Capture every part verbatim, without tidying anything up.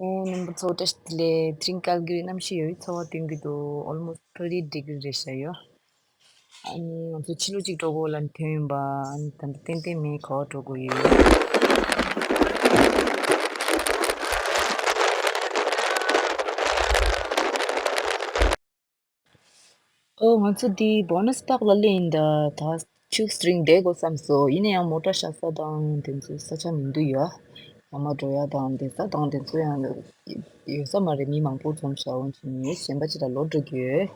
ཨོ། རྣམ་པ་ཚོ་བཀྲ་ཤིས་བདེ་ལེགས། དེ་རིང་ཀལ་གྷི་རི་གནམ་གཤིས་ཡོད་ཚ་བ་སྟོན་གྱི་འདུག Almost thirty degree རེད་ཤག་ཡོད། ཨ་ནི་ང་ཚོ་ཕྱི་ལོགས་གཅིག་འགྲོ་དགོས་ལ་ཐོན་ཡིན་པ། ཨ་ནི་ད་ལྟ་ཏན་ཏན་མེད། ག་པར་འགྲོ་དགོས་ཡོད། ཨོ། ང་ཚོ་འདི་Bonus Park ལ་སླེབས་ཡིན་ད། ད་ཆུ་སི་རིང་བསྡད་དགོས་བསམ་སོང་། ཡིན་ན་ཡང་མོ་ཊ་བཞག་ས་དང་དེ་ཚོ་ས་ཆ་མི་འདུག་ཡ། ཡར་མར་འགྲོ་ཡ་དང་བསྡད་ས་དང་དེ་ཚོ་ཡང་ཡོད་ས་མ་རེད། མི་མང་པོ་འཛོམས་ཤག་འོན་ཀྱང་ངས་གཞན་པ་ཅིག་ལ་ལོག་འགྲོ་གི་ཡོད།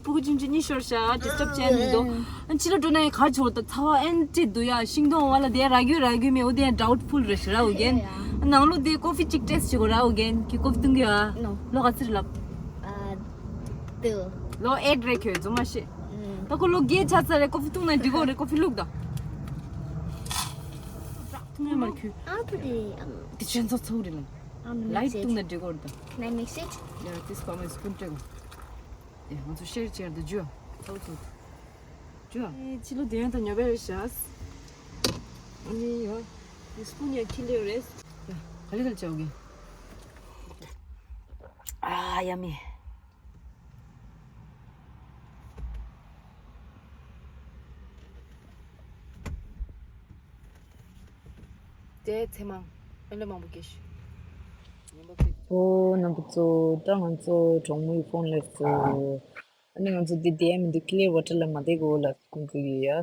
ཕྲུ་གུ་ཆུང་ཆུང་གཉིས་ཤོར་ཤག Disturb བྱས་མི་འདུག་ཨ་ཕྱི་ལ་འགྲོ་ན་ཡང་ག་ཆོག་ད། ཚ་བ་ཨེན་ཙི་འདུག་ཡ། ཤིང་སྡོང་བ་ལ་དེ་རག་གི་རག་གི་མེད། འོ་དེ་ཡང་doubtful རེད་ཤག་ར། འོ་རྒན། ནང་ལོགས་དེ་ཀོ་ཕི་གཅིག་ཊེ་སི་བྱེད་དགོས་ར། འོ་རྒན། ཁྱོད་ཀོ་ཕི་འཐུང་གི་ཡོད་ཨ། No. ལོ་ག་ཚོད་རེད་ལབ། ཨ། ཏུ། ལོ་ཨེཊ་རེད་ཁྱོད། རྫུན་མ་བཤད། ཨུམ། ད་ཁོ་ལོ་བརྒྱད་ཆགས་ཚར་རེད། ཀོ་ཕི་འཐུང་ན་འགྲིག་གོ་རེད། ཀོ་ཕི་བླུགས་ད། འཐུང་ཡ་མ་རེད་ཁྱོད། I'll put it, um, དེ་ཁྱོད་ཚོ་ཚོགས་རེད་ལ། I'm gonna mix it. ལའིཊ་བཏུང་ན་འགྲིག་གོ་རེད་ད། Can I mix it? Yeah, this for my spoon དྲེག་ཨེ། ང་ཚོ་ཤེར་བྱེད་དུ་འཇུ། ཚོགས་ཚོགས། འཇུ། ཨེ། ཕྱི་ལོགས་དེ་ཡང་ད་ཉོ་བའི་རེད་ཤག་ཨ་ནི་ཡོ། དེ་སི་པུན་ཡང་ཁྱི་ལེ་རེད། ཡ། ག་ལེ་ག་ལེ་བྱ་འོ་གི། ཨ། ཡ་མི། དེ་ཚེ་མང་། ཨེ་ལོ་མང་པོ་སྐྱེས་ཤིག་ཨོ། རྣམ་པ་ཚོ། ད་ང་ཚོ་གྲོགས་མོའི་ཕོན་སླེབས་སོང་། ཨ་ནི་ང་ཚོ་འདི་བསྡད་ཡ་མི་འདུག Clearwater ལ་མ་བསྡད་གོ་ལ། ཁོང་ཚོ་གི་ཡ།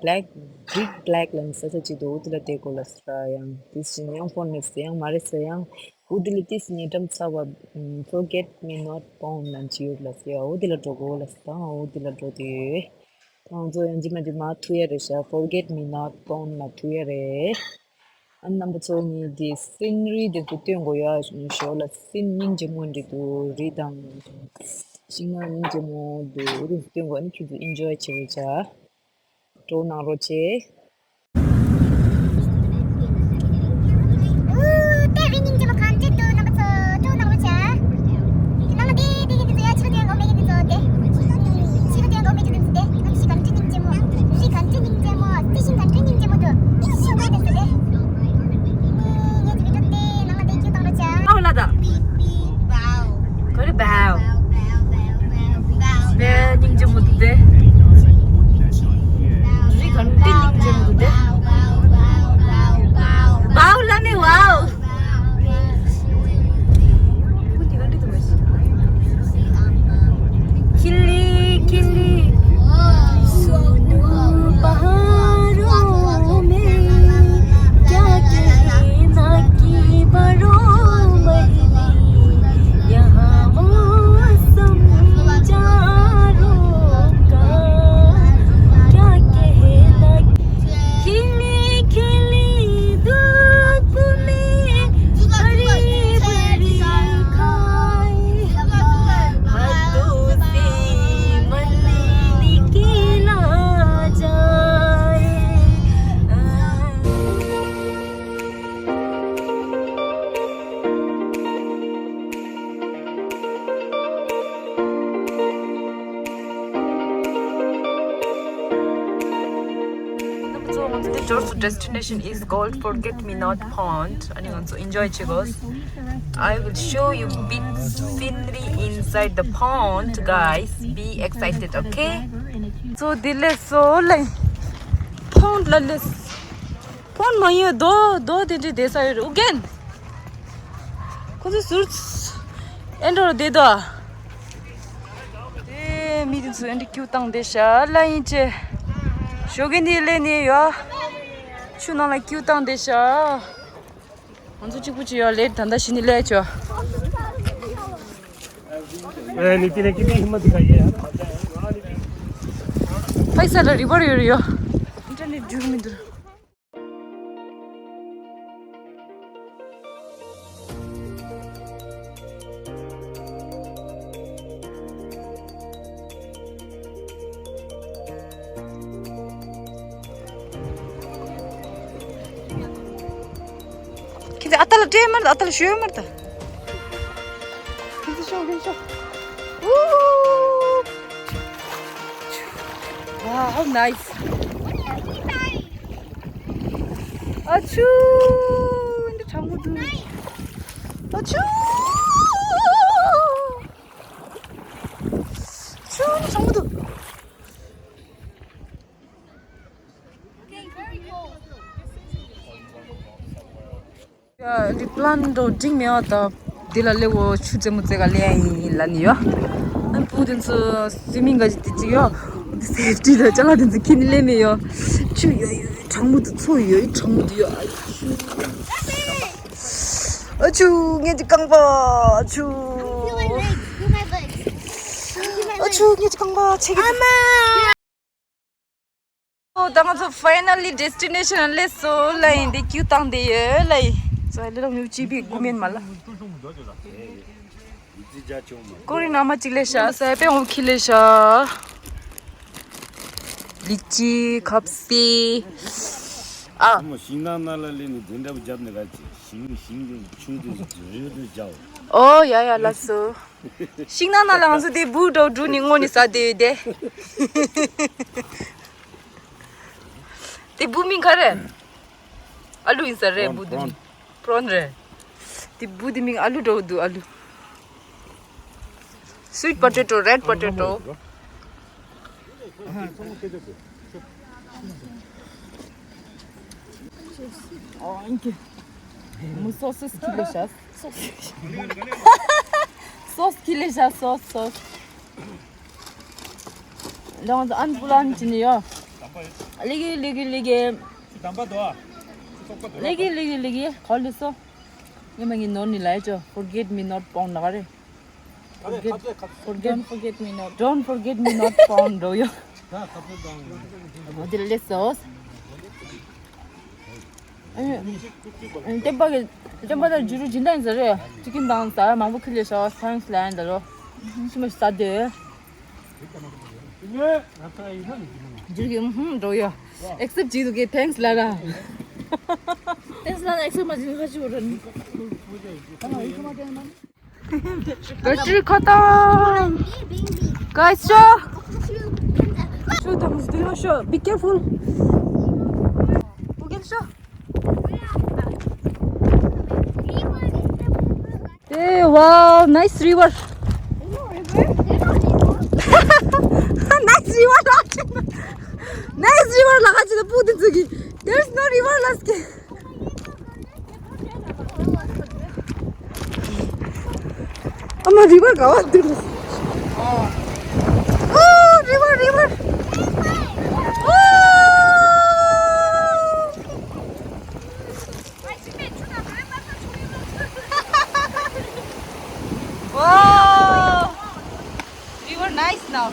Black, Big Black ལ་ནི་ས་ཆ་གཅིག་འདུག་འོ་དེ་ལ་བསྡད་གོ་ལ་ས། ཡང་དེ་བཞིན་ཡང་ཕོན་སླེབས་སོང་། ཡང་མ་རེད་ས། ཡང་འོ་དེ་ལ་དེ་བཞིན་ཉེ་འགྲམ་ཚ་བ། Forget Me Not Pond ལ་ཅི་ཡོད་ལ་ས། ཡ། འོ་དེ་ལ་འགྲོ་གོ་ལ་ས། ད་འོ་དེ་ལ་འགྲོ་དེ་ཡོད། ང་ཚོ་ཡང་ཅི་མ་ཅི་མ་ཐུག་ཡ་རེད་ཤག Forget Me Not Pond ལ་ཐུག་ཡ་རེད། ཨ། རྣམ་པ་ཚོ་ངས་འདི་སི་ནི་རི་དེ་ཚོ་སྟོན་དགོས་ཡ། ཞོར་ལ་སི་ནི་རི་སྙིང་རྗེ་མོ་འདྲ་འདུག་རི་དང་ཤིང་ནགས་སྙིང་རྗེ་མོ་འདུག་འོ་དེ་ཚོ་སྟོན་དགོས། ཨ་ནི་ཁྱེད་ཚོ་ཨེན་ཇོའི་བྱེད་རོགས་བྱ། འགྲོ་གནང་རོགས་བྱེད། ཨུ། དེ་རི་སྙིང་རྗེ་མོ་གང་འདྲ་འདུག་རྣམ་པ་ཚོ་ཐུགས་སྣང་རོགས་བྱ། ནང་ལ་དེ་དེ་གི་དེ་ཚོ་ཡ། ཕྱི་ལ་དེ་འོ་མེད་གི་དེ་ཚོ་དེ། ཕྱི་ལ་དེ་འོ་མེད་གི་དེ་ཚོ་དེ། གནམ་གཤིས་གང་འདྲ་སྙིང་རྗེ་མོ། རི་གང་འདྲ་སྙིང་རྗེ་མོ། དེ་ཤིང་གང་འདྲ་སྙིང་རྗེ་མོ་འདུག་ཤིང་དེ་ཚོ་དེ། ཨུ། ངས་ཅིག་གི་འགྲོ་དེ་ནང་ལ་དེ་ཁྱུག་བཏང་རོགས་བྱ། ཨ་ལ་ད། ག་རེ་བའོ། བའོ་སྙིང་རྗེ་མོ་འདུག་དེ། རི་གང་འདྲ་སྙིང་རྗེ་མོ་འདུག་དེ། བའོ་ལ་ནི་བའོ། So, the tourist destination is called Forget Me Not Pond. ཨ་ནི་ང་ཚོ་ཨེན་ཇོའི་བྱེད་དགོས། I will show you big scenery inside the pond, guys. Be excited, okay? So, དེ་ལས་སོ་ལེ། ཕོན་ལ་ལས། ཕོན་མ་ཡོད་དོ། དོ་དེ་འདྲ་བསྡད་ས་ཡོད་རེད། ཨུ་རྒྱན། ཁོ་ཚོ་ཟུར་ཨེ་འགྲོ་རུ་བསྡད་དོ། དེ་མི་དེ་ཚོ་ཨེ་འདྲ་ཀྱུ་བཏང་བསྡད་ཤག་ལ་ཡིན་ཅེ། ཞོགས་ཀས་འདི་སླེབས་ནས་ཡོད། ཆུ་ནང་ལ་ཀྱུ་བཏང་བསྡད་ཤག་ང་ཚོ་གཅིག་པུ་ཅིག་ཡོད་ལེ། ད་ལྟ་གཞི་ནས་སླེབས་ཆོག་ཕ་ས་ལ་རི་བར་ཡོད་རེད་ཡོད། ཨིན་ཊར་ནེཊ་འགྲིག་མི་འདུག་ཁྱེད་ཚོ་ཨ་ཏ་ལ་སྤྲད་མར་ད། ཨ་ཏ་ལ་ཞུ་མར་ད། ཁྱེད་ཚོ་ཤོག་ཁྱེད་ཚོ་ཤོག Ooh. Wow, nice. ཨ་ཆུ། འདི་གྲང་མོ་འདུག་ཨ་ཆུ། ཆུ་འདི་གྲང་མོ་འདུག་ཡ། འདི་པི་ལན་འགྲོ་འགྲིག་མེད་པ་དང་། འདི་ལ་སླེབས་འོ་ཆུ་རྩེད་མོ་རྩེ་ག་སླེབས་ཡ་ཡིན་ལབ་ནི་ཡོད། ཨ་བུ་དེ་ཚོ་སུའི་མིང་ག་ཅིག་དེ་གཅིག་ཡོད། སེབ་ཊི་དང་ཅ་ལག་དེ་ཚོ་ཁྱེར་ནི་སླེབས་མེད་ཡོད། ཆུ་ཡོད་ཡོད་གྲང་མོ་དེ་ཚོ་ཡོད་གྲང་མོ་དེ་ཡོད། ཨ་ཆུ། ཨ་ཆུ་ངས་ཅིག་རྐང་པ། ཨ་ཆུ། Feel my legs. Feel my legs. Feel my ཨ་ཆུ། legs. ངས་ཅིག་རྐང་པ་ཆེ་གི། ཨ་མ། ཨོ་ད་ང་ཚོ་finally destination སླེབས་སོང་ལབ་ཡིན། འདི་ཀིའུ་བཏང་བསྡད་ཡོད་ལབ་ཡིན། ཚོ་ལེ་ལོ་མིའུ་ཅི་བི་དགུ་མེན་མ་ལ། ཀོ་རི་ན་མ་གཅིག་ལས་ཤ་ས་པེ་འོང་ཁི་ལས་ཤ། ལི་ཅི་ཁབ་སི། ཨ། ཤིང་ནགས་ནང་ལ་སླེབས་ནས་དེ་འདྲ་བོ་བརྒྱབ་ནས་ག་ཅི་ཤིང་ཤིང་གི་ཆུང་དུ་རེ་རེ་བརྒྱབ། ཨོ་ཡ་ཡ་ལགས་སོ། ཤིང་ནགས་ནང་ལ་ང་ཚོ་དེ་བུ་འདྲ་བོ་བསྒྲུགས་ནས་སྔོན་ནས་ཟ་བསྡད་ཡོད་དེ། དེ་བུ་མིང་ག་རེ། ཨ་ལུ་ཡིན་ས་རེད། བུ་དེ་མིང་པྲོན་རེད། དེ་བུ་དེ་མིང་ཨ་ལུ་འདྲ་བོ་འདུག་ཨ་ལུ། Sweet potato, red potato. ཨོ་ཨིན་ཀི། མུ་སོ་སི་ཁི་ལེ་ཤ། སོ་སི་ཁི་ལེ་ཤ་སོ་སོ། ལོང་ཨན་པུ་ལན་ཅི་ནི་ཡོ། ལི་གི་ལི་གི་ལི་གི། ལི་གི་ལི་གི་ལི་གི་གོ་ལི་སོ། ཉི་མ་ངི་ནོར་ནི་ལ་ཡ་ཅོ། Forget me not pound ལ་ག་རེ། Forget, forget, don't forget me not. Don't forget me not pound འགྲོ་ཡོ། འོ་དེ་ལས་སོ། ཨེ་ཨེ་བསྟན་པ་གི་བསྟན་པ་དང་ཇུ་རུ་སྦྱིན་བདག་ཡིན་ཟེར་རེད། ཅི་ཀིན་དང་ཟ་མང་པོ་ཁི་ལས་ཤ་thanks ལན་ད་རོ། ཤི་མ་ཤི་ས་དེ། ཇུ་རུ་གི་ཧུམ་འགྲོ་ཡོ། accept བྱེད་དུ་གི་thanks ལ་ར། thanks ལ་accept མ་བྱེད་ཁ་ཆུ་ར། Battery ཁ་ཏམ། Guys, show. Show them, show. Be careful. Okay, show. Hey, wow, nice river. Nice river. Nice river. There's no river. Let's get. I'm a river. Oh, river, river. Wow. River nice now.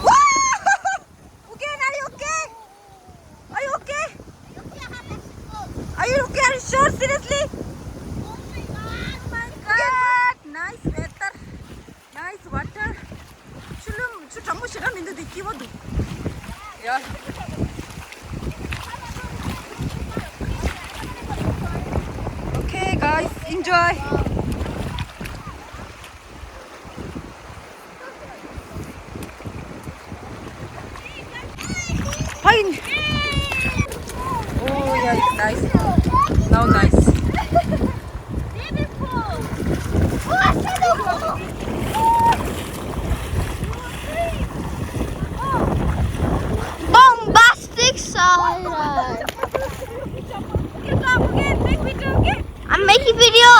Wow! Mugen, are you okay? Are you okay? Are you okay? Are you sure? Seriously? Oh my God! Nice weather. Nice water. ཆུ་ལུམ་ཆུ་གྲང་མོ་ཞེ་དྲག་མི་འདུག་དེ་སྐྱིད་པོ་འདུག་ཡ། Okay, guys, enjoy. Fine. Oh, yeah, it's nice. Now nice. Bombastic siren. I'm making video.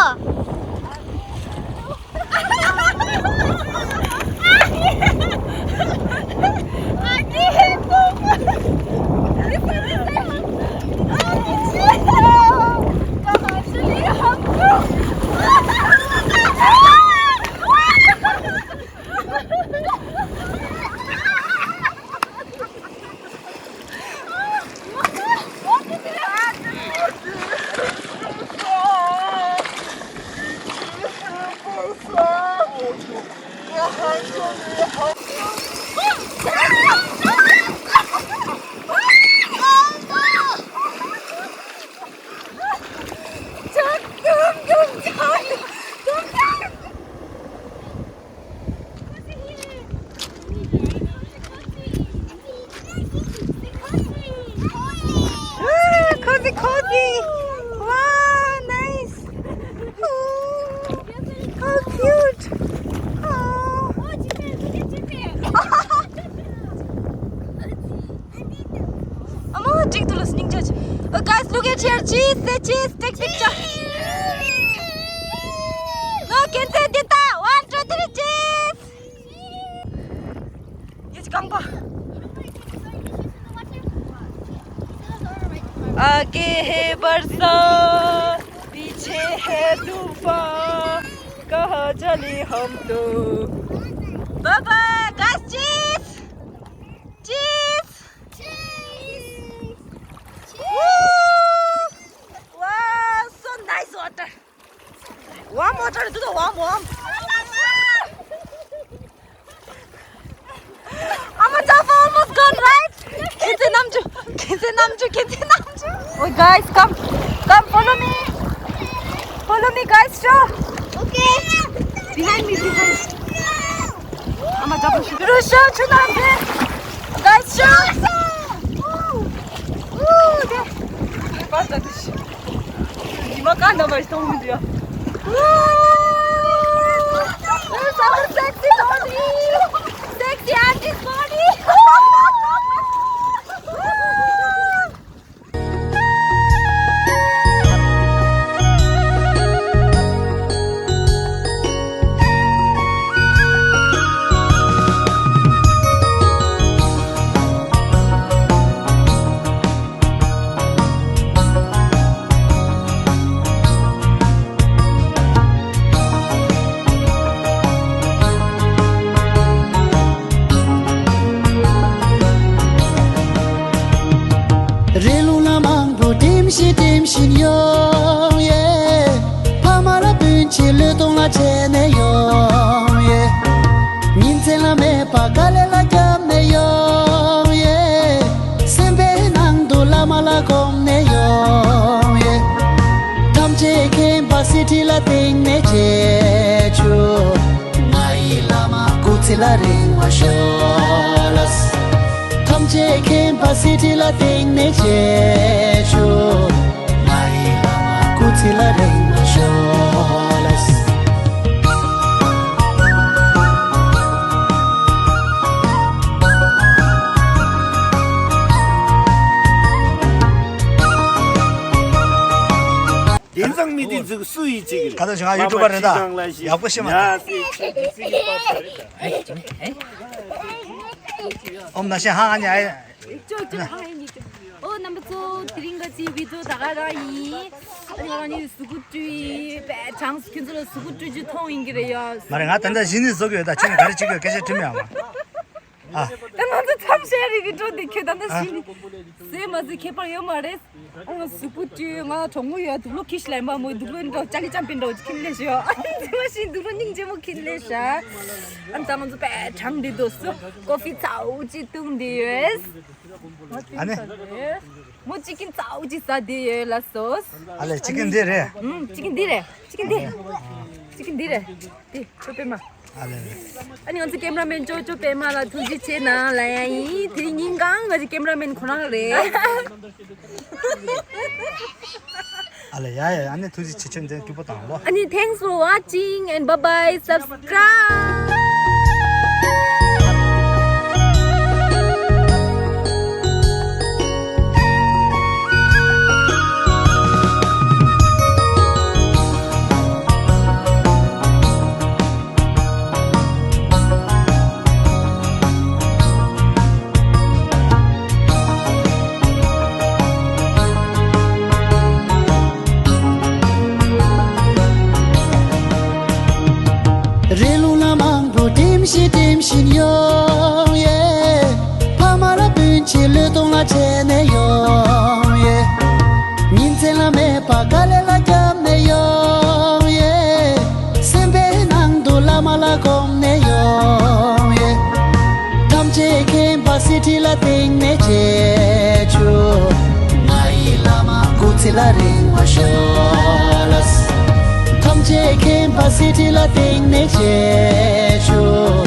གཅིག་ཏུ་ལ་སྙིང་རྗེ། Oh, guys, look at here. Cheese, say cheese, take picture. No, can say Dita. One, two, three, cheese. ये काम को। आगे है बरसात, पीछे है तूफान, कहाँ चले हम तो। Bye bye, guys, cheese. Cheese. Cheese. Woo! Wow, so nice water. Warm water, do the warm, warm. I'm a tough almost gone, right? Can say Namju, can say Namju, can say Namju. Oh, guys, come, come, follow me. Follow me, guys, show. Okay. Behind me, behind. I'm a double shoot. Show, show, show, guys, show. Ooh, ooh, there. Pass that. Sexy body. Sexy artist body. རི་ལུང་ལ་མང་པོ་འགྲིམ་བཞིན་འགྲིམ་བཞིན་ཡོང་ཡེ། ཕ་མ་ལ་སྤུན་མཆེད་བློས་གཏོང་ལ་བྱས་ནས་ཡོང་ཡེ། ཉིན་མཚན་ལ་མེད་པ་དཀའ་ལས་ལ་བརྒྱབ་ནས་ཡོང་ཡེ། སེམས་པའི་ནང་དུ་བླ་མ་ལ་སྒོམ་ནས་ཡོང་ཡེ། ཐམས་ཅད་མཁྱེན་པ་སྲིད་ཁྲི་ལ་བཏིང་ནས་བྱེད་ཆུ། ང་ཡི་བླ་མ་སྐུ་ཚེ་ལ་རིང་བ་ཤོག་ལགས། ཐམས་ཅད་མཁྱེན་པ་སྲིད་ཁྲི་ལ་བཏིང་ནས་བྱེད་ཆུ། ང་ཡི་བླ་མ་སྐུ་ཚེ་ལ་རིང་བ་ཤོག་ལགས། དེང་སང་མི་དེ་ཚོ་སུ་ཡིས་བྱེད་ཀྱི་རེད། ཁ་སང་ཞིག་ང་ཡུ་ཊུབ་པར་རེད་ད། ཡག་པོ་ཤེས་མ་ཐུབ། ཨོམ་ན་ཤེ་ཧ་ཨ་ཉ་ཨེ། ཅོ་ཅོ་ཧ་ཨེ་ཉི་ཅོ། ཨོ་རྣམ་པ་ཚོ་དེ་རིང་ག་ཅི་བི་ཌིའོ་ད་ག་རང་ཡིན། ཨ་ནི་ང་ནི་གཟུགས་པོ་བཀྲུས་པས་གྲངས་ཁྱོད་ཚོ་ལ་གཟུགས་པོ་བཀྲུས་རྒྱུ་མཐོང་ཡིན་གྱི་རེད་ཡ། མ་རེད་ང་ད་ལྟ་གཞི་ནས་བཟོ་གི་ཡོད་ད་ཁྱོད་ནི་ག་རེ་བྱེད་དགོས་སྐད་ཆ་དྲིས་མེད་ཨ་མ། ཨ། ད་ང་ཚོ་མཚམས་བཞག་རེད་བི་ཌིའོ་འདི་ཁྱོད་ད་ལྟ་ཨ། གཞི་ནས་བཟོས་མ་བཟོས་ཁྱད་པར་ཡོད་མ་རེད། ཨ་ང་གཟུགས་པོ་བཀྲུས་ང་གྲོགས་མོ་ཡོད་དུག་ལོག་ཁྱི་ཞིག་ལ་ཡིན་པ་མོ་དུག་ལོག་འདྲ་ཅ་ལི་ཅམ་པིན་འདྲ་ཁྱི་ལས་ཤོག་ཨ་ནི་ཚེ་མ་ཤིང་དུག་ལོག་སྙིང་རྗེ་མོ་ཁྱི་ལས་ཤ། ཨ་ནི་ད་ང་ཚོ་པད་གྲང་འདི་འདུག་སུ་ཀོ་ཕི་ཚའུ་ཅི་བཏུང་འདི་ཡོད། ཨ་ནི། མོ་ཅི་ཀིན་ཚའུ་ཅི་ཟ་འདི་ཡོད་ལ་སོ། ཨ་ལས་ཅི་ཀིན་འདི་རེད། ཨུམ་ཅི་ཀིན་འདི་རེད་ཅི་ཀིན་འདི། ཅི་ཀིན་འདི་རེད། དེ་ཅོ་པད་མ། ཨ་ལེ་ལེ། ཨ་ནི་ང་ཚོ་ཀེམ་ར་མེན་ཅོ་ཅོ་པད་མ་ལ་ཐུགས་རྗེ་ཆེ་གནང་ལབ་ཡ་ཡིན། དེ་རིང་ཉིན་གང་ང་ཚོ་ཀེམ་ར་མེན་ཁོ་རང་རེད། ཨ་ལེ་ཡ་ཡ་ཨ་ནི་ཐུགས་རྗེ་ཆེ། ཁྱོད་འདི་སྐྱིད་པོ་དང་ལོ། ཨ་ནི། Thanks for watching and bye bye, subscribe. རི་ལུང་ལ་མང་པོ་འགྲིམ་བཞིན་འགྲིམ་བཞིན་ཡོང་ཡེ། ཕ་མ་ལ་སྤུན་མཆེད་བློས་གཏོང་ལ་བྱས་ནས་ཡོང་ཡེ། ཉིན་མཚན་ལ་མེད་པ་དཀའ་ལས་ལ་བརྒྱབ་ནས་ཡོང་ཡེ། སེམས་པའི་ནང་དུ་བླ་མ་ལ་སྒོམ་ནས་ཡོང་ཡེ། ཐམས་ཅད་མཁྱེན་པ་སྲིད་ཁྲི་ལ་བཏིང་ནས་བྱེད་ཆུ། ང་ཡི་བླ་མ་སྐུ་ཚེ་ལ་རིང་བ་ཤོག་ལགས། ཐམས་ཅད་མཁྱེན་པ་སྲིད་ཁྲི་ལ་བཏིང་ནས་བྱེད་ཆུ།